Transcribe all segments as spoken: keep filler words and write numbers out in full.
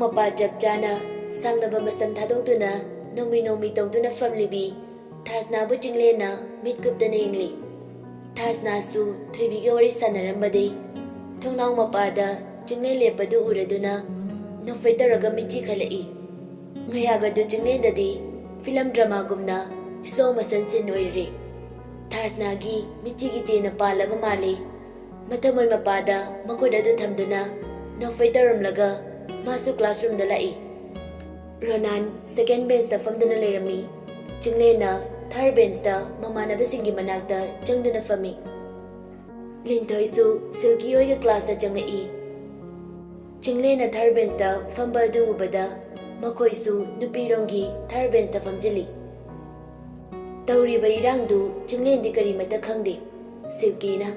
ꯃꯄꯥ ꯆꯞ ꯆꯥꯅ ꯁꯥꯡꯂꯕ ꯃꯁꯝ ꯊꯥꯗꯣꯛꯇꯨꯅ ꯅꯣꯡꯃꯤ ꯅꯣꯡꯃꯤ ꯇꯧꯗꯨꯅ ꯐꯝꯂꯤꯕꯤ ꯊꯥꯁꯅꯥꯕꯨ ꯆꯤꯡꯂꯦꯟꯅ ꯃꯤꯠ ꯀꯨꯞꯇꯅ ꯌꯦꯡꯂꯤ꯫ ꯊꯥꯁꯅꯥꯁꯨ ꯊꯣꯏꯕꯤꯒ ꯋꯥꯔꯤ ꯁꯥꯟꯅꯔꯝꯕꯗꯩ ꯊꯣꯡꯅꯥꯎ ꯃꯄꯥꯗ ꯆꯤꯡꯂꯦꯟ ꯂꯦꯞꯄꯗꯨ ꯎꯔꯗꯨꯅ ꯅꯣꯛꯐꯦꯠ ꯇꯧꯔꯒ ꯃꯤꯠꯆꯤ ꯈꯠꯂꯛꯏ꯫ ꯉꯌꯥꯒꯗꯨ ꯆꯤꯡꯂꯦꯟꯗꯗꯤ ꯐꯤꯂꯝ ꯗ꯭ꯔꯃꯥꯒꯨꯝꯅ slow motion scene ꯑꯣꯏꯔꯦ꯫ ꯊꯥꯁꯅꯥꯒꯤ ꯃꯤꯠꯆꯤꯒꯤ ꯇꯦꯟꯅ ꯄꯥꯜꯂꯕ ꯃꯥꯜꯂꯤ꯫ ꯃꯊꯃꯣꯏ ꯃꯄꯥꯗ ꯃꯈꯨꯠ ꯑꯗꯨ ꯊꯝꯗꯨꯅ ꯅꯣꯛꯐꯦꯠ ꯇꯧꯔꯝꯂꯒ ꯃꯥꯁꯨ classroomꯗ ꯂꯥꯛꯏ꯫ ꯔꯣꯅꯥꯟ second benchꯇ ꯐꯝꯗꯨꯅ ꯂꯩꯔꯝꯃꯤ꯫ ꯆꯤꯡꯂꯦꯟꯅ third benchꯇ ꯃꯃꯥꯟꯅꯕꯁꯤꯡꯒꯤ ꯃꯅꯥꯛꯇ ꯆꯪꯗꯨꯅ ꯐꯝꯃꯤ꯫ ꯂꯤꯟꯊꯣꯏꯁꯨ ꯁꯤꯜꯀꯤ ꯍꯣꯏꯒ classꯇ ꯆꯪꯂꯛꯏ꯫ ꯆꯤꯡꯂꯦꯟꯅ third benchꯇ ꯐꯝꯕ ꯑꯗꯨ ꯎꯕꯗ ꯃꯈꯣꯏꯁꯨ ꯅꯨꯄꯤꯔꯣꯝꯒꯤ third benchꯇ ꯐꯝꯖꯤꯜꯂꯤ꯫ ꯇꯧꯔꯤꯕ ꯏꯔꯥꯡꯗꯨ ꯆꯤꯡꯂꯦꯟꯗꯤ ꯀꯔꯤꯃꯠꯇ ꯈꯪꯗꯦ꯫ ꯁꯤꯜꯀꯤꯅ,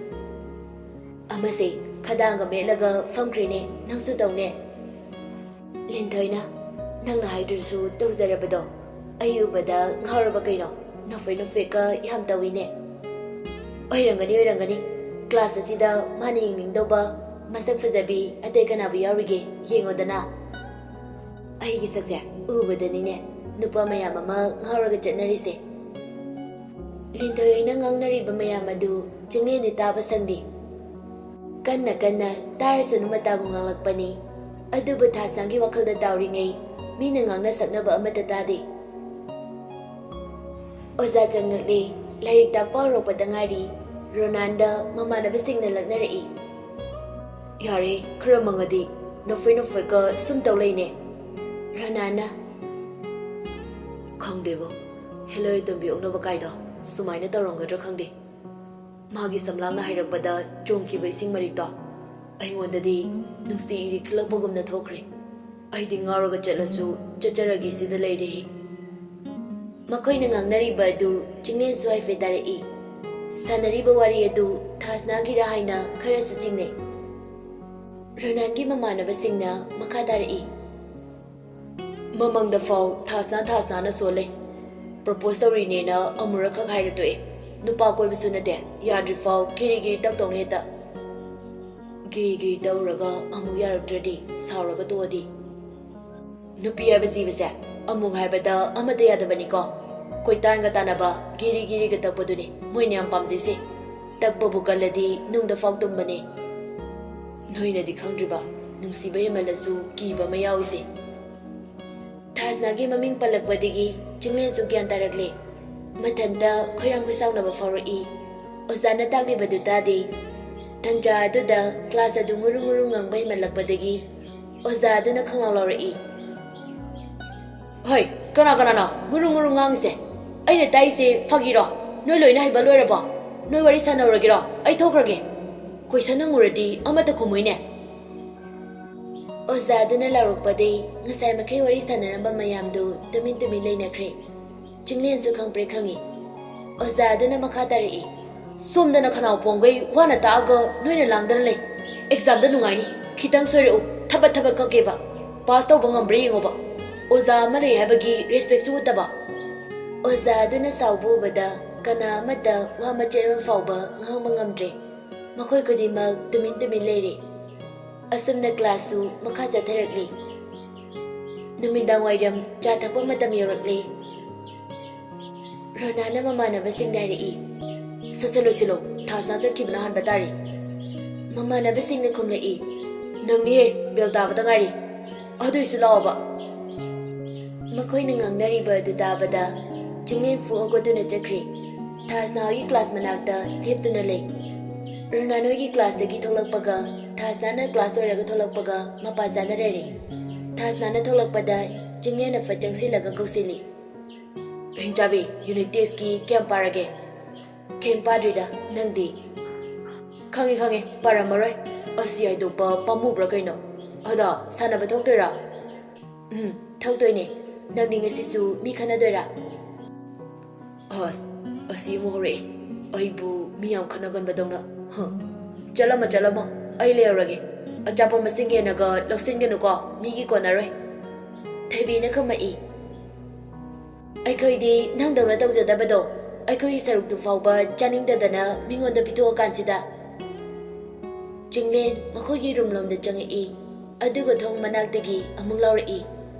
"ꯑꯃꯁꯦ ꯈꯗꯥꯡꯒ ꯃꯦꯠꯂꯒ ꯐꯝꯈ꯭ꯔꯦꯅꯦ, ꯅꯪꯁꯨ ꯇꯧꯅꯦ?" ꯂꯤꯟꯊꯣꯏꯅ, "ꯅꯪꯅ ꯍꯥꯏꯗ꯭ꯔꯁꯨ ꯇꯧꯖꯔꯕꯗꯣ꯫ ꯑꯩ ꯎꯕꯗ ꯉꯥꯎꯔꯕ ꯀꯩꯅꯣ? ꯅꯣꯛꯐꯦꯠ ꯅꯣꯛꯐꯦꯠꯀ ꯌꯥꯝ ꯇꯧꯏꯅꯦ꯫" "ꯑꯣꯏꯔꯝꯒꯅꯤ, ꯑꯣꯏꯔꯝꯒꯅꯤ꯫ Class ꯑꯁꯤꯗ ꯃꯥꯅ ꯌꯦꯡꯅꯤꯡꯗꯧꯕ ꯃꯁꯛ ꯐꯖꯕꯤ ꯑꯇꯩ ꯀꯅꯥꯕꯨ ꯌꯥꯎꯔꯤꯒꯦ? ꯌꯦꯡꯉꯣꯗꯅ꯫ ꯑꯩꯒꯤ ꯁꯛꯁꯦ ꯎꯕꯗꯅꯤꯅꯦ ꯅꯨꯄꯥ ꯃꯌꯥꯝ ꯑꯃ ꯉꯥꯎꯔꯒ ꯆꯠꯅꯔꯤꯁꯦ꯫" ꯂꯤꯟꯊꯣꯏ ꯍꯣꯏꯅ ꯉꯥꯡꯅꯔꯤꯕ ꯃꯌꯥꯝ ꯑꯗꯨ ꯆꯤꯡꯂꯦꯟꯗꯤ ꯇꯥꯕ ꯁꯪꯗꯦ꯫ ꯀꯟꯅ ꯀꯟꯅ ꯇꯥꯔꯁꯅꯨ ꯃꯇꯥꯒꯨꯝ ꯉꯥꯡꯂꯛꯄꯅꯤ꯫ ꯑꯗꯨꯕꯨ ꯊꯥꯁꯅꯥꯒꯤ ꯋꯥꯈꯜꯗ ꯇꯥꯎꯔꯤꯉꯩ ꯃꯤꯅ ꯉꯥꯡꯅ ꯁꯛꯅꯕ ꯑꯃꯠꯇ ꯇꯥꯗꯦ꯫ ꯑꯣꯖꯥ ꯆꯪꯂꯛꯂꯦ꯫ ꯂꯥꯏꯔꯤꯛ ꯇꯥꯛꯄ ꯍꯧꯔꯛꯄꯗ ꯉꯥꯏꯔꯤ꯫ ꯔꯣꯅꯥꯟꯗ ꯃꯃꯥꯟꯅꯕꯁꯤꯡꯅ ꯂꯛꯅꯔꯛꯏ꯫ "ꯌꯥꯔꯦ, ꯈꯔ ꯃꯪꯉꯗꯤ ꯅꯣꯛꯐꯦꯠ ꯅꯣꯛꯐꯦꯠꯀ ꯁꯨꯝ ꯇꯧ ꯂꯩꯅꯦ꯫" ꯔꯣꯅꯥꯟꯅ, "ꯈꯪꯗꯦꯕꯣ, ꯍꯦꯂꯣꯏ ꯑꯇꯣꯝꯕꯤ ꯑꯣꯛꯅꯕ ꯀꯥꯏꯗꯣ ꯁꯨꯃꯥꯏꯅ ꯇꯧꯔꯝꯒꯗ꯭ꯔꯥ ꯈꯪꯗꯦ꯫ ꯃꯥꯒꯤ ꯁꯝꯂꯥꯡꯅ ꯍꯥꯏꯔꯛꯄꯗ ꯆꯣꯡꯈꯤꯕ ꯏꯁꯤꯡ ꯃꯔꯤꯛꯇꯣ ꯑꯩꯉꯣꯟꯗꯗꯤ ꯅꯨꯡꯁꯤ ꯏꯔꯤꯛ ꯈꯤꯛꯂꯛꯄꯒꯨꯝꯅ ꯊꯣꯛꯈ꯭ꯔꯦ꯫ ꯑꯩꯗꯤ ꯉꯥꯎꯔꯒ ꯆꯠꯂꯁꯨ ꯆꯠꯆꯔꯒꯦ ꯁꯤꯗ ꯂꯩꯔꯦ꯫" ꯃꯈꯣꯏꯅ ꯉꯥꯡꯅꯔꯤꯕ ꯑꯗꯨ ꯆꯤꯡꯂꯦꯟꯁꯨ ꯍꯥꯏꯐꯦꯠ ꯇꯥꯔꯛꯏ꯫ ꯁꯥꯟꯅꯔꯤꯕ ꯋꯥꯔꯤ ꯑꯗꯨ ꯊꯥꯁꯅꯥꯒꯤꯔꯥ ꯍꯥꯏꯅ ꯈꯔꯁꯨ ꯆꯤꯡꯅꯩ꯫ ꯔꯣꯅꯥꯟꯒꯤ ꯃꯃꯥꯟꯅꯕꯁꯤꯡꯅ ꯃꯈꯥ ꯇꯥꯔꯛꯏ꯫ "ꯃꯃꯥꯡꯗ ꯐꯥꯎ ꯊꯥꯁꯅꯥ ꯊꯥꯁꯅꯥꯅ ꯁꯣꯜꯂꯦ꯫ Propose ꯇꯧꯔꯤꯅꯦꯅ ꯑꯃꯨꯔꯛꯈꯛ ꯍꯥꯏꯔ ꯇꯣꯛꯑꯦ꯫ ꯅꯨꯄꯥ ꯀꯣꯏꯕꯁꯨ ꯅꯠꯇꯦ, ꯌꯥꯗ꯭ꯔꯤꯐꯥꯎ ꯀꯤꯔꯤ ꯀꯤꯔꯤ ꯇꯛꯇꯧꯅꯦ ꯍꯦꯛꯇ꯫ ꯀꯤꯔꯤ ꯀꯤꯔꯤ ꯇꯧꯔꯒ ꯑꯃꯨꯛ ꯌꯥꯔꯛꯇ꯭ꯔꯗꯤ ꯁꯥꯎꯔꯒ ꯇꯣꯛꯑꯗꯤ?" ꯅꯨꯄꯤ ꯍꯥꯏꯕ ꯖꯤꯕꯁꯦ ꯑꯃꯨꯛ ꯍꯥꯏꯕꯗ ꯑꯃꯠꯇ ꯌꯥꯗꯕꯅꯤꯀꯣ꯫ ꯀꯣꯏꯇꯥꯟꯒ ꯇꯥꯟꯅꯕ, ꯒꯤꯔꯤ ꯒꯤꯔꯤꯒ ꯇꯛꯄꯗꯨꯅꯤ ꯃꯣꯏꯅ ꯌꯥꯝ ꯄꯥꯝꯖꯩꯁꯦ꯫ ꯇꯛꯄꯕꯨ ꯀꯜꯂꯗꯤ ꯅꯨꯡꯗ ꯐꯥꯎ ꯇꯨꯝꯕꯅꯦ꯫ ꯅꯣꯏꯅꯗꯤ ꯈꯪꯗ꯭ꯔꯤꯕ, ꯅꯨꯡꯁꯤꯕ ꯍꯦꯟꯃꯜꯂꯁꯨ ꯀꯤꯕ ꯑꯃ ꯌꯥꯎꯏꯁꯦ꯫ ꯊꯥꯖꯅꯥꯒꯤ ꯃꯃꯤꯡ ꯄꯜꯂꯛꯄꯗꯒꯤ ꯆꯤꯡꯂꯦꯟꯁꯨ ꯒ꯭ꯌꯥꯟ ꯇꯥꯔꯛꯂꯦ꯫ ꯃꯊꯟꯇ ꯈꯣꯏꯔꯥꯡ ꯈꯣꯏꯁꯥꯎꯅꯕ ꯐꯥꯎꯔꯛꯏ꯫ ꯑꯣꯖꯥꯅ ꯇꯥꯛꯂꯤꯕꯗꯨ ꯇꯥꯗꯦ꯫ ꯇꯟꯖꯥ ꯑꯗꯨꯗ ꯀ꯭ꯂꯥꯁ ꯑꯗꯨ ꯉꯨꯔꯨ ꯉꯨꯔꯨ ꯉꯪꯕ ꯍꯦꯟꯃꯜꯂꯛꯄꯗꯒꯤ ꯑꯣꯖꯥ ꯑꯗꯨꯅ ꯈꯪꯂꯥꯎ ꯂꯥꯎꯔꯛꯏ꯫ "ꯍꯣꯏ, ꯀꯅꯥ ꯀꯅꯥꯅꯣ ꯉꯨꯔꯨ ꯉꯨꯔꯨ ꯉꯥꯡꯉꯤꯁꯦ? ꯑꯩꯅ ꯇꯥꯛꯏꯁꯦ ꯐꯥꯒꯤꯔꯣ? ꯅꯣꯏ ꯂꯣꯏꯅ ꯍꯩꯕ ꯂꯣꯏꯔꯕꯣ? ꯅꯣꯏ ꯋꯥꯔꯤ ꯁꯥꯟꯅꯔꯨꯔꯒꯦꯔꯣ? ꯑꯩ ꯊꯣꯛꯈ꯭ꯔꯒꯦ꯫ ꯀꯣꯏꯁꯟ ꯍꯪꯉꯨꯔꯗꯤ ꯑꯃꯠꯇ ꯈꯨꯝꯃꯣꯏꯅꯦ꯫" ꯑꯣꯖꯥ ꯑꯗꯨꯅ ꯂꯥꯎꯔꯛꯄꯗꯩ ꯉꯁꯥꯏ ꯃꯈꯩ ꯋꯥꯔꯤ ꯁꯥꯟꯅꯔꯝꯕ ꯃꯌꯥꯝꯗꯨ ꯇꯨꯃꯤꯟ ꯇꯨꯃꯤꯟ ꯂꯩꯅꯈ꯭ꯔꯦ꯫ ꯆꯤꯡꯂꯦꯟꯁꯨ ꯈꯪꯄ꯭ꯔꯦꯛ ꯈꯪꯉꯤ꯫ ꯑꯣꯖꯥ ꯑꯗꯨꯅ ꯃꯈꯥ ꯇꯥꯔꯛꯏ꯫ "ꯁꯣꯝꯗꯅ ꯈꯅꯥꯎ ꯄꯣꯡꯒꯩ ꯋꯥꯅ ꯇꯥꯛꯑꯒ ꯅꯣꯏꯅ ꯂꯥꯡꯗꯅ ꯂꯩ꯫ ꯑꯦꯛꯖꯥꯝꯗ ꯅꯨꯡꯉꯥꯏꯅꯤ꯫ ꯈꯤꯇꯪ ꯁꯣꯏꯔꯛꯎ, ꯊꯕꯠ ꯊꯕꯠ ꯀꯛꯀꯦꯕ꯫ ꯄꯥꯁ ꯇꯧꯕ ꯉꯝꯕ꯭ꯔꯥ ꯌꯦꯡꯉꯣꯕ꯫ ꯑꯣꯖꯥ ꯑꯃ ꯂꯩ ꯍꯥꯏꯕꯒꯤ ꯔꯦꯁꯄꯦꯛꯁꯨ ꯎꯠꯇꯕ꯫" ꯑꯣꯖꯥ ꯑꯗꯨꯅ ꯁꯥꯎꯕ ꯎꯕꯗ ꯀꯅꯥ ꯑꯃꯠꯇ ꯋꯥ ꯃꯆꯦꯠ ꯑꯃ ꯐꯥꯎꯕ ꯉꯥꯡꯕ ꯉꯝꯗ꯭ꯔꯦ꯫ ꯃꯈꯣꯏ ꯈꯨꯗꯤꯡꯃꯛ ꯇꯨꯃꯤꯟ ꯇꯨꯃꯤꯟ ꯂꯩꯔꯦ꯫ ꯑꯁꯨꯝꯅ ꯀ꯭ꯂꯥꯁꯁꯨ ꯃꯈꯥ ꯆꯠꯊꯔꯛꯂꯤ꯫ ꯅꯨꯃꯤꯗꯥꯡ ꯋꯥꯏꯔꯝ ꯆꯥ ꯊꯛꯄ ꯃꯇꯝ ꯌꯧꯔꯛꯂꯦ꯫ ꯔꯣꯅꯥꯅ ꯃꯃꯥꯟꯅꯕꯁꯤꯡꯗ ꯍꯥꯏꯔꯛꯏ꯫ "ꯁꯠ ꯁꯠ ꯂꯣꯏꯁꯤꯜꯂꯣ, ꯊꯥꯖꯅꯥ ꯆꯠꯈꯤꯕꯅ ꯍꯥꯟꯕ ꯇꯥꯔꯦ꯫" ꯃꯃꯥꯟꯅꯕꯁꯤꯡꯅ ꯈꯨꯝꯂꯛꯏ꯫ "ꯅꯪꯅꯤꯍꯦ, ꯕꯦꯜ ꯇꯥꯕꯗ ꯉꯥꯏꯔꯤ꯫ ꯑꯗꯨꯏꯁꯨ ꯂꯥꯛꯑꯣꯕ꯫" ꯃꯈꯣꯏꯅ ꯉꯥꯡꯅꯔꯤꯕ ꯑꯗꯨ ꯇꯥꯕꯗ ꯆꯤꯡꯂꯦꯟ ꯐꯨ ꯍꯧꯒꯠꯇꯨꯅ ꯆꯠꯈ꯭ꯔꯦ꯫ ꯊꯥꯖꯅꯥ ꯍꯣꯏꯒꯤ ꯀ꯭ꯂꯥꯁ ꯃꯅꯥꯛꯇ ꯂꯦꯞꯇꯨꯅ ꯂꯩ꯫ ꯔꯣꯅꯥꯟ ꯍꯣꯏꯒꯤ ꯀ꯭ꯂꯥꯁꯇꯒꯤ ꯊꯣꯛꯂꯛꯄꯒ ꯊꯥꯖꯅꯥꯅ ꯀ꯭ꯂꯥꯁ ꯂꯣꯏꯔꯒ ꯊꯣꯛꯂꯛꯄꯒ ꯃꯄꯥ ꯆꯥꯅꯔꯔꯦ꯫ ꯊꯥꯖꯅꯥꯅ ꯊꯣꯛꯂꯛꯄꯗ ꯆꯤꯡꯂꯦꯟꯅ ꯐꯠ ꯆꯪꯁꯤꯜꯂꯒ ꯀꯧꯁꯤꯜꯂꯤ꯫ "ꯍꯤꯡꯆꯥꯕꯤ, ꯌꯨꯅꯤꯠ ꯇꯦꯁꯀꯤ ꯀꯌꯥꯝ ꯄꯥꯔꯒꯦ?" "ꯀꯩꯝ ꯄꯥꯗ꯭ꯔꯤꯗ, ꯅꯪꯗꯤ?" "ꯈꯪꯉꯦ, ꯈꯪꯉꯦ, ꯄꯥꯔꯝꯃꯔꯣꯏ꯫ ꯑꯁꯤ ꯍꯥꯏꯗꯣꯛꯄ ꯄꯥꯝꯃꯨꯕ꯭ꯔꯥ ꯀꯩꯅꯣ? ꯑꯗꯣ, ꯁꯥꯟꯅꯕ ꯊꯣꯛꯇꯣꯏꯔꯥ?" "ꯎꯝ, ꯊꯣꯛꯇꯣꯏꯅꯦ꯫ ꯅꯪꯗꯤ ꯉꯁꯤꯁꯨ ꯃꯤ ꯈꯠꯅꯗꯣꯏꯔꯥ?" "ꯑꯁ, ꯑꯁꯤ ꯑꯃꯨꯛ ꯍꯧꯔꯛꯑꯦ꯫ ꯑꯩꯕꯨ ꯃꯤ ꯌꯥꯝ ꯈꯠꯅꯒꯟꯕꯗꯧꯅ꯫ ꯍ, ꯆꯠꯂꯝꯃꯣ, ꯆꯠꯂꯝꯃꯣ꯫ ꯑꯩ ꯂꯩꯍꯧꯔꯒꯦ꯫ ꯑꯆꯥꯄꯣꯠ ꯃꯁꯤꯡ ꯍꯦꯟꯅꯒ ꯂꯧꯁꯤꯟꯒꯅꯨꯀꯣ, ꯃꯤꯒꯤ ꯀꯣꯟꯅꯔꯣꯏ꯫" ꯊꯣꯏꯕꯤꯅ ꯈꯨꯝꯃꯛꯏ꯫ "ꯑꯩꯈꯣꯏꯗꯤ ꯅꯪꯗꯧꯅ ꯇꯧꯖꯗꯕꯗꯣ, ꯑꯩꯈꯣꯏꯒꯤ ꯁꯔꯨꯛꯇꯨ ꯐꯥꯎꯕ ꯆꯥꯅꯤꯡꯗꯗꯅ ꯃꯤꯉꯣꯟꯗ ꯄꯤꯊꯣꯛꯑꯀꯥꯟꯁꯤꯗ꯫" ꯆꯤꯡꯂꯦꯟ ꯃꯈꯣꯏꯒꯤ ꯔꯨꯝꯂꯣꯝꯗ ꯆꯪꯉꯛꯏ, ꯑꯗꯨꯒ ꯊꯣꯡ ꯃꯅꯥꯛꯇꯒꯤ ꯑꯃꯨꯛ ꯂꯥꯎꯔꯛꯏ꯫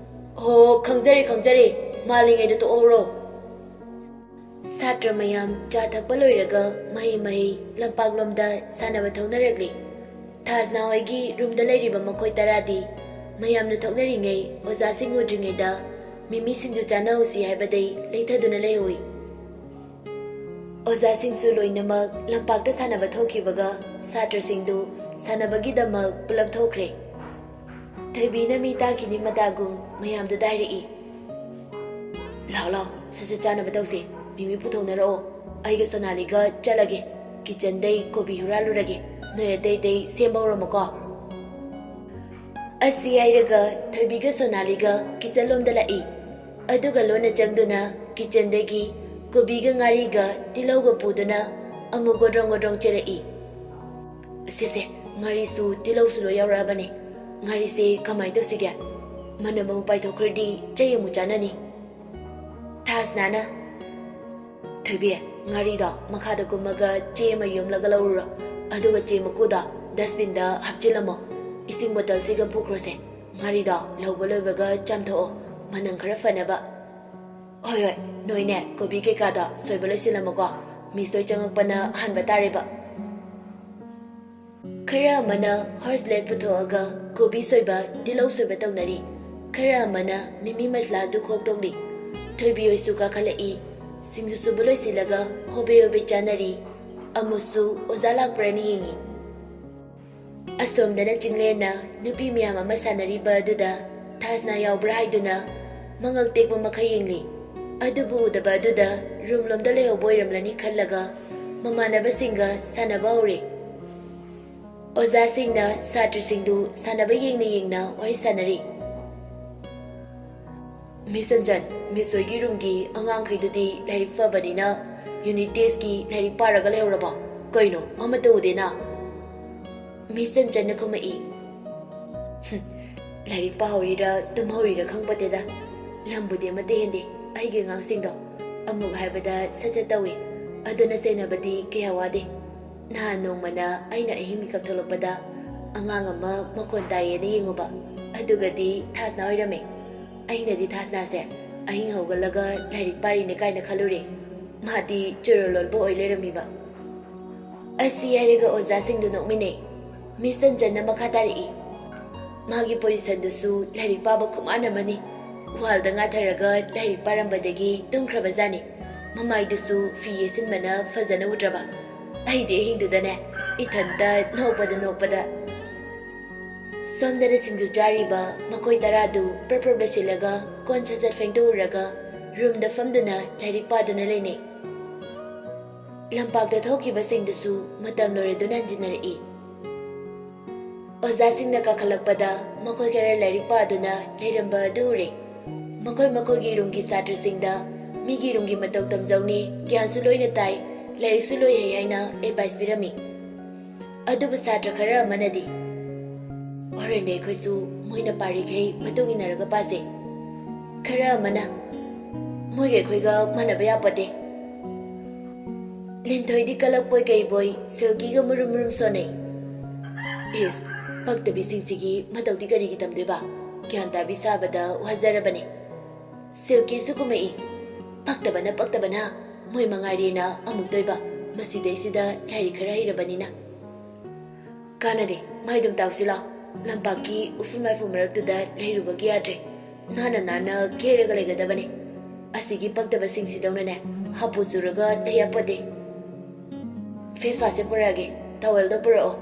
ꯍꯣ, ꯈꯪꯖꯔꯦ, ꯈꯪꯖꯔꯦ꯫ ꯃꯥꯜꯂꯤꯉꯩꯗ ꯇꯣꯛꯍꯧꯔꯣ꯫ ꯁꯥꯇ꯭ꯔ ꯃꯌꯥꯝ ꯆꯥ ꯊꯛꯄ ꯂꯣꯏꯔꯒ ꯃꯍꯩ ꯃꯍꯩ ꯂꯝꯄꯥꯛꯂꯣꯝꯗ ꯁꯥꯟꯅꯕ ꯊꯣꯛꯅꯔꯛꯂꯤ꯫ ꯊꯥꯖꯅꯥ ꯍꯣꯏꯒꯤ ꯔꯨꯝꯗ ꯂꯩꯔꯤꯕ ꯃꯈꯣꯏ ꯇꯔꯥꯗꯤ ꯃꯌꯥꯝꯅ ꯊꯣꯛꯅꯔꯤꯉꯩ ꯑꯣꯖꯥꯁꯤꯡ ꯎꯗ꯭ꯔꯤꯉꯩꯗ ꯃꯤꯃꯤ ꯁꯤꯡꯖꯨ ꯆꯥꯅꯍꯧꯁꯤ ꯍꯥꯏꯕꯗꯩ ꯂꯩꯊꯗꯨꯅ ꯂꯩꯍꯧꯏ꯫ ꯑꯣꯖꯥꯁꯤꯡꯁꯨ ꯂꯣꯏꯅꯃꯛ ꯂꯝꯄꯥꯛꯇ ꯁꯥꯟꯅꯕ ꯊꯣꯛꯈꯤꯕꯒ ꯁꯥꯇ꯭ꯔꯁꯤꯡꯗꯨ ꯁꯥꯟꯅꯕꯒꯤꯗꯃꯛ ꯄꯨꯂꯞ ꯊꯣꯛꯈ꯭ꯔꯦ꯫ ꯊꯣꯏꯕꯤꯅ ꯃꯤ ꯇꯥꯈꯤꯅꯤ ꯃꯇꯥꯒꯨꯝ ꯃꯌꯥꯝꯗꯨꯗ ꯍꯥꯏꯔꯛꯏ꯫ "ꯂꯥꯛꯑꯣ, ꯂꯥꯛꯑꯣ, ꯁꯠ ꯁꯠ ꯆꯥꯅꯕ ꯇꯧꯁꯦ꯫ ꯃꯤꯃꯤ ꯄꯨꯊꯣꯛꯅꯔꯛꯑꯣ꯫ ꯑꯩꯒ ꯁꯣꯅꯥꯂꯤꯒ ꯆꯠꯂꯒꯦ꯫ ꯀꯤꯆꯟꯗꯩ ꯀꯣꯕꯤ ꯍꯨꯔꯥꯜꯂꯨꯔꯒꯦ꯫ ꯅꯣꯏ ꯑꯇꯩ ꯑꯇꯩ ꯁꯦꯝꯕ ꯍꯧꯔꯝꯃꯣꯀꯣ꯫" ꯑꯁꯤ ꯍꯥꯏꯔꯒ ꯊꯣꯏꯕꯤꯒ ꯁꯣꯅꯥꯂꯤꯒ ꯀꯤꯆꯟ ꯂꯣꯝꯗ ꯂꯥꯛꯏ꯫ ꯑꯗꯨꯒ ꯂꯣꯟꯅ ꯆꯪꯗꯨꯅ ꯀꯤꯆꯟꯗꯒꯤ ꯀꯣꯕꯤꯒ ꯉꯥꯔꯤꯒ ꯇꯤꯜꯍꯧꯒ ꯄꯨꯗꯨꯅ ꯑꯃꯨꯛ ꯒꯣꯗ꯭ꯔꯣꯡ ꯒꯣꯗ꯭ꯔꯣꯡ ꯆꯦꯜꯂꯛꯏ꯫ "ꯁꯦ ꯁꯦ, ꯉꯥꯔꯤꯁꯨ ꯇꯤꯜꯍꯧꯁꯨ ꯂꯣꯏ ꯌꯥꯎꯔꯛꯑꯕꯅꯤ꯫ ꯉꯥꯔꯤꯁꯦ ꯀꯃꯥꯏꯅ ꯇꯧꯁꯤꯒꯦ? ꯃꯅꯝ ꯑꯃꯨꯛ ꯄꯥꯏꯊꯣꯛꯈ꯭ꯔꯗꯤ ꯆꯩ ꯑꯃꯨꯛ ꯆꯥꯅꯅꯤ꯫" ꯊꯥꯁꯅꯥꯅ, "ꯊꯣꯏꯕꯤ, ꯉꯥꯔꯤꯗꯣ ꯃꯈꯥꯗ ꯀꯨꯝꯃꯒ ꯆꯦ ꯑꯃ ꯌꯣꯝꯂꯒ ꯂꯧꯔꯨꯔꯣ꯫ ꯑꯗꯨꯒ ꯆꯦ ꯃꯀꯨꯗꯣ ꯗꯁꯕꯤꯟꯗ ꯍꯥꯞꯆꯤꯜꯂꯝꯃꯣ꯫ ꯏꯁꯤꯡ ꯕꯣꯇꯜꯁꯤꯒ ꯄꯨꯈ꯭ꯔꯣꯁꯦ꯫ ꯉꯥꯔꯤꯗꯣ ꯂꯧꯕ ꯂꯣꯏꯕꯒ ꯆꯥꯝꯊꯣꯛꯑꯣ, ꯃꯅꯝ ꯈꯔ ꯐꯅꯕ꯫ ꯍꯣꯏ, ꯍꯣꯏ, ꯅꯣꯏꯅꯦ ꯀꯣꯕꯤ ꯀꯩꯀꯥꯗꯣ ꯁꯣꯏꯕ ꯂꯣꯏꯁꯤꯜꯂꯝꯃꯣꯀꯣ꯫ ꯃꯤꯁ ꯍꯣꯏ ꯆꯪꯉꯛꯄꯅ ꯍꯥꯟꯕ ꯇꯥꯔꯦꯕ꯫" ꯈꯔ ꯑꯃꯅ ꯍꯣꯔꯁ ꯕ꯭ꯂꯦꯗ ꯄꯨꯊꯣꯛꯑꯒ ꯀꯣꯕꯤ ꯁꯣꯏꯕ, ꯇꯤꯜꯍꯧ ꯁꯣꯏꯕ ꯇꯧꯅꯔꯤ꯫ ꯈꯔ ꯑꯃꯅ ꯃꯤꯃꯤ ꯃꯁꯂꯥꯗꯨ ꯈꯣꯛꯇꯣꯛꯂꯤ꯫ ꯊꯣꯏꯕꯤ ꯍꯣꯏꯁꯨ ꯀꯥꯈꯠꯂꯛꯏ꯫ ꯁꯤꯡꯖꯨ ꯁꯨꯕ ꯂꯣꯏꯁꯤꯜꯂꯒ ꯍꯣꯕꯦ ꯍꯣꯕꯦ ꯆꯥꯅꯔꯤ꯫ ꯑꯃꯨꯛꯁꯨ ꯑꯣꯖꯥ ꯂꯥꯛꯄ꯭ꯔꯅ ꯌꯦꯡꯉꯤ꯫ ꯑꯁꯣꯝꯗꯅ ꯆꯤꯡꯂꯦꯟꯅ ꯅꯨꯄꯤ ꯃꯌꯥꯝ ꯑꯃ ꯁꯥꯟꯅꯔꯤꯕ ꯑꯗꯨꯗ ꯊꯥꯁꯅꯥ ꯌꯥꯎꯕ꯭ꯔꯥ ꯍꯥꯏꯗꯨꯅ ꯃꯉꯛ ꯇꯦꯛꯄ ꯃꯈꯩ ꯌꯦꯡꯂꯤ꯫ ꯑꯗꯨꯕꯨ ꯎꯗꯕ ꯑꯗꯨꯗ ꯔꯨꯝꯂꯣꯝꯗ ꯂꯩꯍꯧꯕ ꯑꯣꯏꯔꯝꯂꯅꯤ ꯈꯜꯂꯒ ꯃꯃꯥꯟꯅꯕꯁꯤꯡꯒ ꯁꯥꯟꯅꯕ ꯍꯧꯔꯦ꯫ ꯑꯣꯖꯥꯁꯤꯡꯅ ꯁꯥꯇ꯭ꯔꯁꯤꯡꯗꯨ ꯁꯥꯟꯅꯕ ꯌꯦꯡꯅ ꯌꯦꯡꯅ ꯋꯥꯔꯤ ꯁꯥꯟꯅꯔꯤ꯫ "ꯃꯤꯁ ꯆꯟꯆꯟ, ꯃꯤꯁ ꯍꯣꯏꯒꯤ ꯔꯨꯝꯒꯤ ꯑꯉꯥꯡꯈꯩꯗꯨꯗꯤ ꯂꯥꯏꯔꯤꯛ ꯐꯕꯅꯤꯅ ꯌꯨꯅꯤꯠ ꯇꯦꯁꯀꯤ ꯂꯥꯏꯔꯤꯛ ꯄꯥꯔꯒ ꯂꯩꯍꯧꯔꯕꯣ? ꯀꯩꯅꯣ, ꯑꯃꯠꯇ ꯎꯗꯦꯅ?" ꯃꯤꯁ ꯆꯟꯆꯟꯅ ꯈꯨꯝꯃꯛꯏ꯫ "ꯍꯨꯝ, ꯂꯥꯏꯔꯤꯛ ꯄꯥꯍꯧꯔꯤꯔ ꯇꯨꯝꯍꯧꯔꯤꯔ ꯈꯪꯄꯣꯠꯇꯦꯗ꯫ ꯂꯝꯕꯨꯗꯤ ꯑꯃꯠꯇ ꯍꯦꯟꯗꯦ ꯑꯩꯒꯤ ꯑꯉꯥꯡꯁꯤꯡꯗꯣ꯫ ꯑꯃꯨꯛ ꯍꯥꯏꯕꯗ ꯁꯠ ꯁꯠ ꯇꯧꯏ꯫ ꯑꯗꯨꯅ ꯁꯦꯟꯅꯕꯗꯤ ꯀꯌꯥ ꯋꯥꯗꯦ꯫ ꯅꯍꯥꯟ ꯅꯣꯡꯃꯅ ꯑꯩꯅ ꯑꯍꯤꯡ ꯃꯤꯀꯞ ꯊꯣꯛꯂꯛꯄꯗ ꯑꯉꯥꯡ ꯑꯃ ꯃꯈꯣꯟ ꯇꯥꯏꯌꯦꯅ ꯌꯦꯡꯉꯨꯕ, ꯑꯗꯨꯒꯗꯤ ꯊꯥꯁꯅꯥ ꯑꯣꯏꯔꯝꯃꯦ꯫ ꯑꯩꯅꯗꯤ ꯊꯥꯁꯅꯥꯁꯦ ꯑꯍꯤꯡ ꯍꯧꯒꯠꯂꯒ ꯂꯥꯏꯔꯤꯛ ꯄꯥꯔꯤꯅꯦ ꯀꯥꯏꯅ ꯈꯜꯂꯨꯔꯦ꯫ ꯃꯥꯗꯤ ꯆꯨꯔꯣꯜ ꯂꯣꯟꯕ ꯑꯣꯏ ꯂꯩꯔꯝꯃꯤꯕ꯫ ꯑꯁꯤ ꯍꯥꯏꯔꯒ ꯑꯣꯖꯥꯁꯤꯡꯗꯨ ꯅꯣꯛꯃꯤꯟꯅꯩ꯫ ꯃꯤꯁ ꯆꯟꯆꯟꯅ ꯃꯈꯥ ꯇꯥꯔꯛꯏ, ꯃꯥꯒꯤ ꯄꯣꯖꯤꯁꯟꯗꯨꯁꯨ ꯂꯥꯏꯔꯤꯛ ꯄꯥꯕ ꯈꯨꯃꯥꯟ ꯑꯃꯅꯤ꯫ ꯋꯥꯜꯗ ꯉꯥꯊꯔꯒ ꯂꯥꯏꯔꯤꯛ ꯄꯥꯔꯝꯕꯗꯒꯤ ꯇꯨꯝꯈ꯭ꯔꯕꯖꯥꯠꯅꯤ꯫ ꯃꯃꯥꯏꯗꯨꯁꯨ ꯐꯤ ꯌꯦꯠꯁꯤꯟꯕꯅ ꯐꯖꯅ ꯎꯗ꯭ꯔꯕ꯫ ꯑꯩꯗꯤ ꯑꯍꯤꯡꯗꯨꯗꯅꯦ ꯏꯊꯟꯇ ꯅꯣꯛꯄꯗ ꯅꯣꯛꯄꯗ꯫ ꯁꯣꯝꯗꯅ ꯁꯤꯡꯖꯨ ꯆꯥꯔꯤꯕ ꯃꯈꯣꯏ ꯇꯔꯥꯗꯨ ꯄ꯭ꯔꯞ ꯄ꯭ꯔꯞ ꯂꯣꯏꯁꯤꯜꯂꯒ ꯀꯣꯟ ꯁꯠ ꯁꯠ ꯐꯦꯡꯗꯣꯛꯎꯔꯒ ꯔꯨꯝꯗ ꯐꯝꯗꯨꯅ ꯂꯥꯏꯔꯤꯛ ꯄꯥꯗꯨꯅ ꯂꯩꯅꯩ꯫ ꯂꯝꯄꯥꯛꯇ ꯊꯣꯛꯈꯤꯕꯁꯤꯡꯗꯨꯁꯨ ꯃꯇꯝ ꯂꯣꯏꯔꯗꯨꯅ ꯍꯟꯖꯤꯟꯅꯔꯛꯏ꯫ ꯑꯣꯖꯥꯁꯤꯡꯅ ꯀꯥꯈꯠꯂꯛꯄꯗ ꯃꯈꯣꯏ ꯈꯔ ꯂꯥꯏꯔꯤꯛ ꯄꯥꯗꯨꯅ ꯂꯩꯔꯝꯕ ꯑꯗꯨ ꯎꯔꯦ꯫ ꯃꯈꯣꯏ ꯃꯈꯣꯏꯒꯤ ꯔꯨꯝꯒꯤ ꯁꯥꯇ꯭ꯔꯁꯤꯡꯗ ꯃꯤꯒꯤ ꯔꯨꯝꯒꯤ ꯃꯇꯧ ꯇꯝꯖꯧꯅꯦ, ꯒ꯭ꯌꯥꯟꯁꯨ ꯂꯣꯏꯅ ꯇꯥꯏ, ꯂꯥꯏꯔꯤꯛꯁꯨ ꯂꯣꯏ ꯍꯩ ꯍꯥꯏꯅ ꯑꯦꯗꯚꯥꯏꯁ ꯄꯤꯔꯝꯃꯤ꯫ ꯑꯗꯨꯕꯨ ꯁꯥꯇ꯭ꯔ ꯈꯔ ꯑꯃꯅꯗꯤ, "ꯍꯣꯔꯦꯟꯗꯤ ꯑꯩꯈꯣꯏꯁꯨ ꯃꯣꯏꯅ ꯄꯥꯔꯤꯈꯩ ꯃꯇꯨꯡ ꯏꯟꯅꯔꯒ ꯄꯥꯁꯦ"꯫ ꯈꯔ ꯑꯃꯅ, "ꯃꯣꯏꯒ ꯑꯩꯈꯣꯏꯒ ꯃꯥꯟꯅꯕ ꯌꯥꯄꯣꯠꯇꯦ"꯫ ꯂꯤꯟꯊꯣꯏꯗꯤ ꯀꯂꯛꯄꯣꯏ ꯀꯩꯕꯣꯏ ꯁꯤꯜꯀꯤꯒ ꯃꯨꯔꯨꯝ ꯃꯨꯔꯨꯝ ꯁꯣꯟꯅꯩ꯫ ꯏꯁ, ꯄꯛꯇꯕꯤꯁꯤꯡꯁꯤꯒꯤ ꯃꯇꯧꯗꯤ ꯀꯔꯤꯒꯤ ꯇꯝꯗꯣꯏꯕ? ꯒ꯭ꯌꯥꯟ ꯇꯥꯕꯤ ꯁꯥꯕꯗ ꯋꯥꯖꯔꯕꯅꯦ꯫ ꯁꯤꯜꯀꯤꯁꯨ ꯀꯨꯝꯃꯛꯏ꯫ "ꯄꯛꯇꯕꯅ, ꯄꯛꯇꯕꯅ, ꯃꯣꯏ ꯃꯉꯥꯏꯔꯦꯅ ꯑꯃꯨꯛꯇꯣꯏꯕ, ꯃꯁꯤꯗꯩꯁꯤꯗ ꯂꯥꯏꯔꯤꯛ ꯈꯔ ꯍꯩꯔꯕꯅꯤꯅ"꯫ "ꯀꯥꯟꯅꯗꯦ, ꯃꯥꯏꯗꯨꯝ ꯇꯥꯎꯁꯤ ꯂꯥꯎ꯫ ꯂꯝꯄꯥꯛꯀꯤ ꯎꯐꯨꯟ ꯋꯥꯏꯐꯨꯟ ꯃꯔꯛꯇꯨꯗ ꯂꯩꯔꯨꯕꯒꯤ ꯌꯥꯗ꯭ꯔꯦ꯫ ꯅꯥꯟꯅ ꯅꯥꯟꯅ ꯀꯦꯔꯒ ꯂꯩꯒꯗꯕꯅꯦ꯫ ꯑꯁꯤꯒꯤ ꯄꯛꯇꯕꯁꯤꯡꯁꯤꯗꯧꯅꯅꯦ, ꯍꯥꯄꯨ ꯆꯨꯔꯒ ꯂꯩ ꯌꯥꯄꯣꯠꯇꯦ꯫ ꯐꯦꯁ ꯋꯥꯁꯁꯦ ꯄꯨꯔꯛꯑꯒꯦ, ꯇꯥꯋꯦꯜꯗꯣ ꯄꯨꯔꯛꯑꯣ"꯫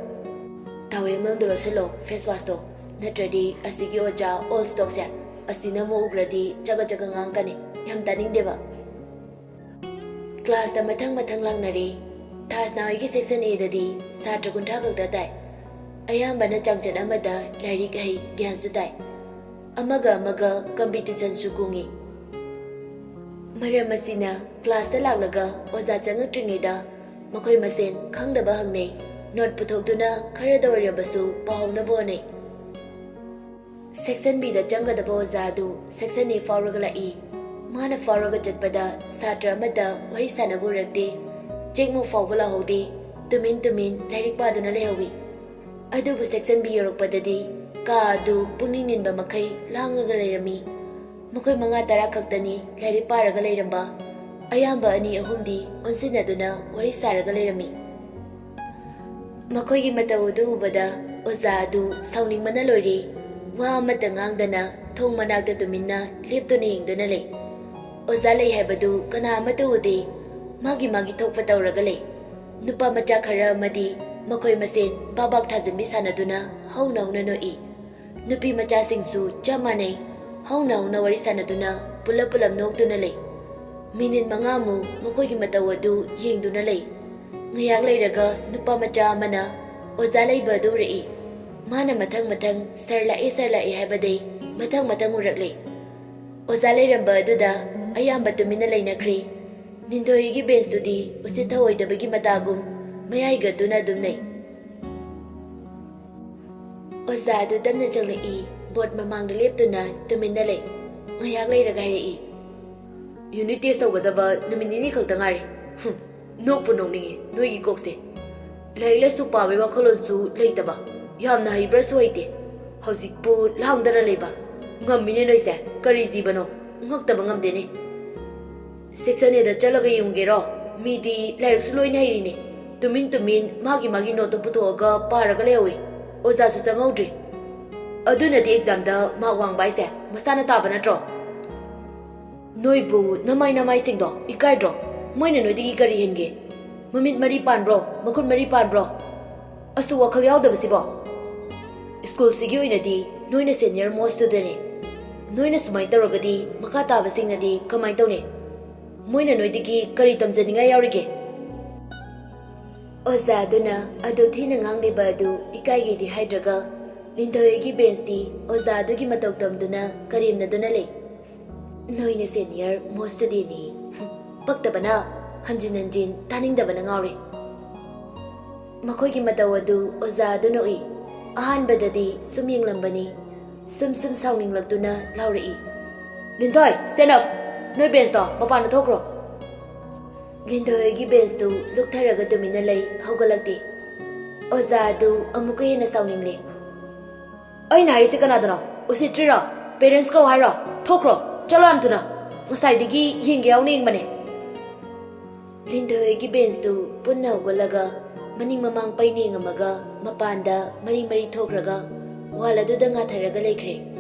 "ꯇꯥꯋꯦꯜ ꯃꯅꯨꯡꯗ ꯂꯣꯠꯁꯤꯜꯂꯣ ꯐꯦꯁ ꯋꯥꯁꯇꯣ, ꯅꯠꯇ꯭ꯔꯗꯤ ꯑꯁꯤꯒꯤ ꯑꯣꯖꯥ ꯑꯣꯜ ꯁ꯭ꯇꯣꯛꯁꯦ ꯑꯁꯤꯅ ꯑꯃꯨꯛ ꯎꯈ꯭ꯔꯗꯤ ꯆꯒꯠ ꯆꯒꯠ ꯉꯥꯡꯉꯛꯀꯅꯤ, ꯌꯥꯝ ꯇꯥꯅꯤꯡꯗꯦꯕ"꯫ ꯀ꯭ꯂꯥꯁꯇ ꯃꯊꯪ ꯃꯊꯪ ꯂꯥꯡꯅꯔꯦ꯫ ꯊꯥꯁꯅꯥ ꯍꯣꯏꯒꯤ ꯁꯦꯛꯁꯟ ꯑꯦꯗꯗꯤ ꯁꯥꯇ꯭ꯔ ꯀꯨꯟꯊ꯭ꯔꯥ ꯈꯛꯇ ꯇꯥꯏ꯫ ꯑꯌꯥꯝꯕꯅ ꯆꯥꯡꯆꯠ ꯑꯃꯗ ꯂꯥꯏꯔꯤꯛ ꯍꯩ, ꯒ꯭ꯌꯥꯟꯁꯨ ꯇꯥꯏ꯫ ꯑꯃꯒ ꯑꯃꯒ ꯀꯝꯄꯤꯇꯤꯁꯟꯁꯨ ꯀꯨꯡꯏ꯫ ꯃꯔꯝ ꯑꯁꯤꯅ ꯀ꯭ꯂꯥꯁꯇ ꯂꯥꯛꯂꯒ ꯑꯣꯖꯥ ꯆꯪꯉꯛꯇ꯭ꯔꯤꯉꯩꯗ ꯃꯈꯣꯏ ꯃꯁꯦꯟ ꯈꯪꯗꯕ ꯍꯪꯅꯩ, ꯅꯣꯠ ꯄꯨꯊꯣꯛꯇꯨꯅ ꯈꯔꯗ ꯑꯣꯏꯔꯕꯁꯨ ꯄꯥꯍꯧꯅꯕ ꯍꯣꯠꯅꯩ꯫ ꯁꯦꯛꯁꯟ ꯕꯤꯗ ꯆꯪꯒꯗꯕ ꯑꯣꯖꯥ ꯑꯗꯨ ꯁꯦꯛꯁꯟ ꯑꯦ ꯐꯥꯎꯔꯒ ꯂꯥꯛꯏ꯫ ꯃꯥꯅ ꯐꯥꯎꯔꯒ ꯆꯠꯄꯗ ꯁꯥꯇ꯭ꯔ ꯑꯃꯠꯇ ꯋꯥꯔꯤ ꯁꯥꯟꯅꯕ ꯎꯔꯛꯇꯦ꯫ ꯆꯦꯛꯃꯨꯛ ꯐꯥꯎꯕ ꯂꯥꯛꯍꯧꯗꯦ꯫ ꯇꯨꯃꯤꯟ ꯇꯨꯃꯤꯟ ꯂꯥꯏꯔꯤꯛ ꯄꯥꯗꯨꯅ ꯂꯩꯍꯧꯏ꯫ ꯑꯗꯨꯕꯨ ꯁꯦꯛꯁꯟ ꯕꯤ ꯌꯧꯔꯛꯄꯗꯗꯤ ꯀꯥ ꯑꯗꯨ ꯄꯨꯛꯅꯤꯡ ꯅꯤꯟꯕ ꯃꯈꯩ ꯂꯥꯡꯉꯒ ꯂꯩꯔꯝꯃꯤ꯫ ꯃꯈꯣꯏ ꯃꯉꯥ ꯇꯔꯥ ꯈꯛꯇꯅꯤ ꯂꯥꯏꯔꯤꯛ ꯄꯥꯔꯒ ꯂꯩꯔꯝꯕ꯫ ꯑꯌꯥꯝꯕ ꯑꯅꯤ ꯑꯍꯨꯝꯗꯤ ꯑꯣꯟꯁꯤꯟꯅꯗꯨꯅ ꯋꯥꯔꯤ ꯁꯥꯔꯒ ꯂꯩꯔꯝꯃꯤ꯫ ꯃꯈꯣꯏꯒꯤ ꯃꯇꯧ ꯑꯗꯨ ꯎꯕꯗ ꯑꯣꯖꯥ ꯑꯗꯨ ꯁꯥꯎꯅꯤꯡꯕꯅ ꯂꯣꯏꯔꯦ꯫ ꯋꯥ ꯑꯃꯠꯇ ꯉꯥꯡꯗꯅ ꯊꯣꯡ ꯃꯅꯥꯛꯇ ꯇꯨꯃꯤꯟꯅ ꯂꯦꯞꯇꯨꯅ ꯌꯦꯡꯗꯨꯅ ꯂꯩ꯫ ꯑꯣꯖꯥ ꯂꯩ ꯍꯥꯏꯕꯗꯨ ꯀꯅꯥ ꯑꯃꯠꯇ ꯎꯗꯦ꯫ ꯃꯥꯒꯤ ꯃꯥꯒꯤ ꯊꯣꯛꯄ ꯇꯧꯔꯒ ꯂꯩ꯫ ꯅꯨꯄꯥ ꯃꯆꯥ ꯈꯔ ꯑꯃꯗꯤ ꯃꯈꯣꯏ ꯃꯁꯦꯟ ꯕꯥꯛ ꯕꯥꯛ ꯊꯥꯖꯤꯟꯕꯤ ꯁꯥꯟꯅꯗꯨꯅ ꯍꯧꯅ ꯍꯧꯅ ꯅꯣꯛꯏ꯫ ꯅꯨꯄꯤ ꯃꯆꯥꯁꯤꯡꯁꯨ ꯆꯞ ꯃꯥꯟꯅꯩ, ꯍꯧꯅ ꯍꯧꯅ ꯋꯥꯔꯤ ꯁꯥꯟꯅꯗꯨꯅ ꯄꯨꯂꯞ ꯄꯨꯂꯞ ꯅꯣꯛꯇꯨꯅ ꯂꯩ꯫ ꯃꯤꯅꯤꯠ ꯃꯉꯥꯃꯨꯛ ꯃꯈꯣꯏꯒꯤ ꯃꯇꯧ ꯑꯗꯨ ꯌꯦꯡꯗꯨꯅ ꯂꯩ꯫ ꯉꯥꯏꯍꯥꯛ ꯂꯩꯔꯒ ꯅꯨꯄꯥ ꯃꯆꯥ ꯑꯃꯅ ꯑꯣꯖꯥ ꯂꯩꯕ ꯑꯗꯨ ꯎꯔꯛꯏ꯫ ꯃꯥꯅ ꯃꯊꯪ ꯃꯊꯪ "ꯁꯥꯔ ꯂꯥꯛꯑꯦ, ꯁꯥꯔ ꯂꯥꯛꯑꯦ" ꯍꯥꯏꯕꯗꯩ ꯃꯊꯪ ꯃꯊꯪ ꯎꯔꯛꯂꯦ꯫ ꯑꯣꯖꯥ ꯂꯩꯔꯝꯕ ꯑꯗꯨꯗ ꯑꯌꯥꯝꯕ ꯇꯨꯃꯤꯟꯅ ꯂꯩꯅꯈ꯭ꯔꯦ꯫ ꯂꯤꯟꯊꯣꯏꯒꯤ ꯕꯦꯟꯁꯇꯨꯗꯤ ꯎꯁꯤꯠ ꯊꯑꯣꯏꯗꯕꯒꯤ ꯃꯇꯥꯒꯨꯝ ꯃꯌꯥꯏꯒ ꯇꯨꯅ ꯑꯗꯨꯝ ꯂꯩ꯫ ꯑꯣꯖꯥ ꯑꯗꯨ ꯇꯞꯅ ꯆꯪꯂꯛꯏ꯫ ꯕꯣꯔꯗ ꯃꯃꯥꯡꯗ ꯂꯦꯞꯇꯨꯅ ꯇꯨꯃꯤꯟꯅ ꯂꯩ꯫ ꯉꯥꯏꯍꯥꯛ ꯂꯩꯔꯒ ꯍꯥꯏꯔꯛꯏ, "ꯌꯨꯅꯤꯠ ꯇꯦꯁ ꯇꯧꯒꯗꯕ ꯅꯨꯃꯤꯠ ꯅꯤꯅꯤ ꯈꯛꯇ ꯉꯥꯏꯔꯦ꯫ ꯍꯨꯝ, ꯅꯣꯛꯄꯨ ꯅꯣꯛꯅꯤꯡꯉꯤ ꯅꯣꯏꯒꯤ ꯀꯣꯛꯁꯦ꯫ ꯂꯥꯏꯔꯤꯛ ꯂꯥꯏꯁꯨ ꯄꯥꯕꯩ ꯋꯥꯈꯜꯂꯣꯟꯁꯨ ꯂꯩꯇꯕ, ꯌꯥꯝꯅ ꯍꯩꯕ꯭ꯔꯥꯁꯨ ꯍꯩꯇꯦ꯫ ꯍꯧꯖꯤꯛꯄꯨ ꯂꯥꯡꯗꯅ ꯂꯩꯕ꯫ ꯉꯝꯃꯤꯅꯦ ꯅꯣꯏꯁꯦ, ꯀꯔꯤ ꯖꯤꯕꯅꯣ? ꯉꯛꯇꯕ ꯉꯝꯗꯦꯅꯦ꯫ ꯁꯦꯛꯁꯟ ꯑꯦꯗ ꯆꯠꯂꯒ ꯌꯦꯡꯒꯦꯔꯣ? ꯃꯤꯗꯤ ꯂꯥꯏꯔꯤꯛꯁꯨ ꯂꯣꯏꯅ ꯍꯩꯔꯤꯅꯦ꯫ ꯇꯨꯃꯤꯟ ꯇꯨꯃꯤꯟ ꯃꯥꯒꯤ ꯃꯥꯒꯤ ꯅꯣꯠꯇꯣ ꯄꯨꯊꯣꯛꯑꯒ ꯄꯥꯔꯒ ꯂꯩꯍꯧꯋꯤ꯫ ꯑꯣꯖꯥꯁꯨ ꯆꯪꯍꯧꯗ꯭ꯔꯤ꯫ ꯑꯗꯨꯅꯗꯤ ꯑꯦꯛꯖꯥꯝꯗ ꯃꯥꯔꯛ ꯋꯥꯡꯕ ꯍꯥꯏꯁꯦ ꯃꯁꯥꯅ ꯇꯥꯕ ꯅꯠꯇ꯭ꯔꯣ?" "ꯅꯣꯏꯕꯨ ꯅꯃꯥꯏ ꯅꯃꯥꯏꯁꯤꯡꯗꯣ ꯏꯀꯥꯏꯗ꯭ꯔꯣ? ꯃꯣꯏꯅ ꯅꯣꯏꯗꯒꯤ ꯀꯔꯤ ꯍꯦꯟꯒꯦ? ꯃꯃꯤꯠ ꯃꯔꯤ ꯄꯥꯟꯕ꯭ꯔꯣ? ꯃꯈꯨꯠ ꯃꯔꯤ ꯄꯥꯟꯕ꯭ꯔꯣ? ꯑꯁꯨꯛ ꯋꯥꯈꯜ ꯌꯥꯎꯗꯕꯁꯤꯕꯣ? ꯁ꯭ꯀꯨꯜꯁꯤꯒꯤ ꯑꯣꯏꯅꯗꯤ ꯅꯣꯏꯅ ꯁꯦꯅꯤꯌꯔ ꯃꯣꯁꯇꯨꯗꯅꯦ꯫ ꯅꯣꯏꯅ ꯁꯨꯃꯥꯏꯅ ꯇꯧꯔꯒꯗꯤ ꯃꯈꯥ ꯇꯥꯕꯁꯤꯡꯅꯗꯤ ꯀꯃꯥꯏꯅ ꯇꯧꯅꯤ? ꯃꯣꯏꯅ ꯅꯣꯏꯗꯒꯤ ꯀꯔꯤ ꯇꯝꯖꯅꯤꯡꯉꯥꯏ ꯌꯥꯎꯔꯤꯒꯦ?" ꯑꯣꯖꯥ ꯑꯗꯨꯅ ꯑꯗꯨ ꯊꯤꯅ ꯉꯥꯡꯂꯤꯕ ꯑꯗꯨ ꯏꯀꯥꯏꯒꯦꯗꯤ ꯍꯥꯏꯗ꯭ꯔꯒ, ꯂꯤꯟꯊꯣꯏꯒꯤ ꯕꯦꯟꯁꯇꯤ ꯑꯣꯖꯥ ꯑꯗꯨꯒꯤ ꯃꯇꯧ ꯇꯝꯗꯨꯅ ꯀꯔꯦꯝꯅꯗꯨꯅ ꯂꯩ꯫ "ꯅꯣꯏꯅ ꯁꯦꯅꯤꯌꯔ ꯃꯣꯁꯇꯨꯗꯤꯅꯤ꯫" ꯄꯛꯇꯕꯅ ꯍꯟꯖꯤꯟ ꯍꯟꯖꯤꯟ ꯇꯥꯅꯤꯡꯗꯕꯅ ꯉꯥꯎꯔꯦ꯫ ꯃꯈꯣꯏꯒꯤ ꯃꯇꯧ ꯑꯗꯨ ꯑꯣꯖꯥ ꯑꯗꯨꯅ ꯎꯏ꯫ ꯑꯍꯥꯟꯕꯗꯗꯤ ꯁꯨꯝ ꯌꯦꯡꯂꯝꯕꯅꯤ꯫ ꯁꯨꯝ ꯁꯨꯝ ꯁꯥꯎꯅꯤꯡꯂꯛꯇꯨꯅ ꯂꯥꯎꯔꯛꯏ, "ꯂꯤꯟꯊꯣꯏ, stand up! ꯅꯣꯏ ꯕꯦꯟꯁꯇꯣ ꯃꯄꯥꯟꯗ ꯊꯣꯛꯈ꯭ꯔꯣ!" ꯂꯤꯟꯊꯣꯏꯒꯤ ꯕꯦꯟꯁꯇꯨ ꯂꯨꯞꯊꯔꯒ ꯇꯨꯃꯤꯟꯅ ꯂꯩ, ꯍꯧꯒꯠꯂꯛꯇꯦ꯫ ꯑꯣꯖꯥ ꯑꯗꯨ ꯑꯃꯨꯛꯀ ꯍꯦꯟꯅ ꯁꯥꯎꯅꯤꯡꯂꯦ꯫ "ꯑꯩꯅ ꯍꯥꯏꯔꯤꯁꯤ ꯀꯅꯥꯗꯅꯣ? ꯎꯁꯤꯠꯇ꯭ꯔꯤꯔꯣ? ꯄꯦꯔꯦꯟꯁ ꯀꯧ ꯍꯥꯏꯔꯣ? ꯊꯣꯛꯈ꯭ꯔꯣ꯫ ꯆꯠꯂꯣ ꯌꯥꯝ ꯊꯨꯅ꯫ ꯉꯁꯥꯏꯗꯒꯤ ꯌꯦꯡꯒꯦ ꯌꯥꯎꯅ ꯌꯦꯡꯕꯅꯦ꯫ ꯂꯤꯟꯊꯣꯏ ꯍꯣꯏꯒꯤ ꯕꯦꯟꯁꯇꯨ ꯄꯨꯟꯅ ꯍꯧꯒꯠꯂꯒ ꯃꯅꯤꯡ ꯃꯃꯥꯡ ꯄꯩꯅ ꯌꯦꯡꯉꯝꯃꯒ ꯃꯄꯥꯟꯗ ꯃꯔꯤ ꯃꯔꯤ ꯊꯣꯛꯈ꯭ꯔꯒ ꯋꯥꯜ ꯑꯗꯨꯗ ꯉꯥꯊꯔꯒ ꯂꯩꯈ꯭ꯔꯦ꯫